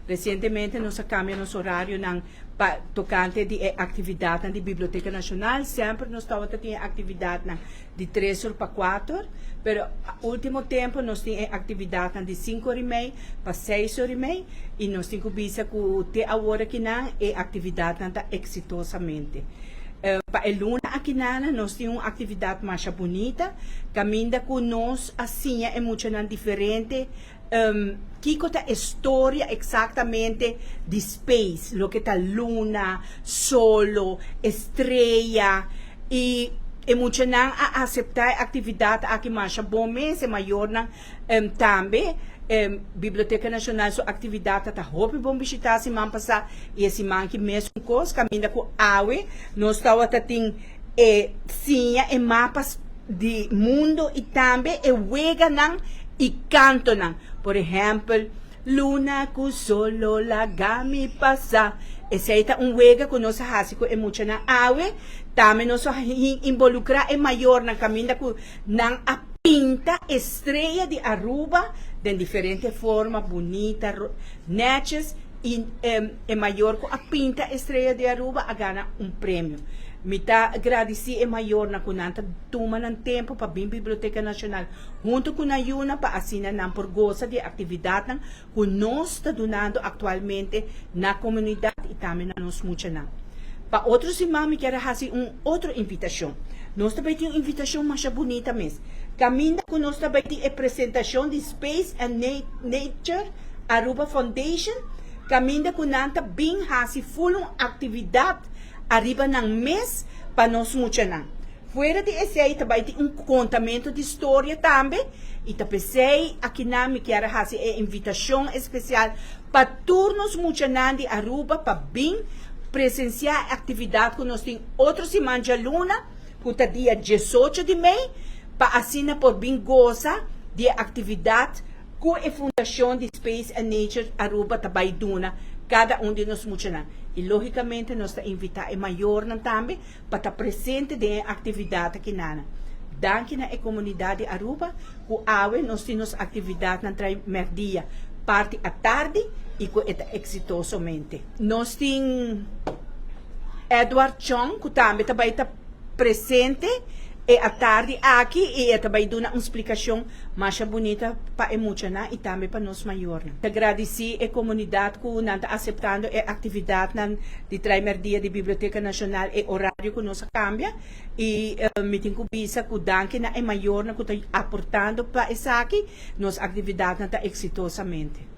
Resientemente nos a kambia nos orarionan pa tokante di e aktividatnan di Biblioteka Nashonal. Semper nos tabata tin e aktividatnan di tres or pa kuater, pero último tempu nos tin e aktividatnan di sinku or i mei pa seis or i mei i nos tin ku bisa ku te awor akinan e aktividatnan ta eksitosamente. Pa e luna akinana nos tin un aktividat masha bunita kaminda ku nos a siña e muchanan diferente Kiko ta e storia eksaktamente di space, loke ta luna, solo, estreya? I e muchanan a aseptá e aktividat aki masha bon mes, e mayornan tambe. Biblioteka Nashonal su aktividat ta hopi bon bishitá siman pasá i e siman aki mesun kos, kaminda ku awe nos tabata tin e siña e mapa di mundo i tambe e weganan i kantonan. Por ehèmpel, Luna ku solo laga mi pasa. Esei ta un wega ku nos a hasi ku e muchanan awe. Tambe nos a involukrá e mayornan kaminda ku nan a pinta e strea di Aruba den diferente forma bunita, nètjes. I e mayor ku a pinta e Estrella di Aruba a gana un premio. Mi ta gradisí e mayornan ku nan ta tuma nan tempu pa bin Biblioteka Nashonal huntu ku nan yunan pa asina nan por gosa di e aktividatnan ku nos ta dunando aktualmente na komunidat i tambe na nos muchanan. Pa otro siman mi kier a hasi un otro invitashon. Nos ta bai tin un invitashon masha bunita mes. Kaminda ku nos ta bai tin e presentashon di Space and Nature Aruba Foundation kaminda ku nan ta bin hasi ful un aktividat ariba nan mes pa nos muchanan. Fuera di esei ta bai tin un kontamentu di storia tambe i ta p'esei akinan mi kier a hasi e invitashon espesial pa tur nos muchanan di Aruba pa bin presensiá e aktividat ku nos tin otro siman djaluna ku ta dia diesocho di mei pa asina por bin gosa di e aktividat Ku e fundashon di Space and Nature Aruba ta bai duna kada un di nos muchanan. I lógikamente nos ta invitá e mayornan tambe pa ta presente den e aktividat akinana. Danki na e komunidat di Aruba ku awe nos tin nos aktividatnan trai mèrdia parti atardi i ku e ta eksitosomente. Nos tin Edward Chong ku tambe ta bai ta presente e atardi aki i e ta bai duna un splikashon masha bunita pa e muchanan i tambe pa nos mayornan. Ta gradisí e komunidat ku nan ta aseptando e aktividatnan di Trai Mèrdia di Biblioteka Nashonal e orario ku nos a kambia i mi tin ku bisa ku danki na e mayornan ku ta aportando pa esaki nos aktividatnan ta eksitosamente.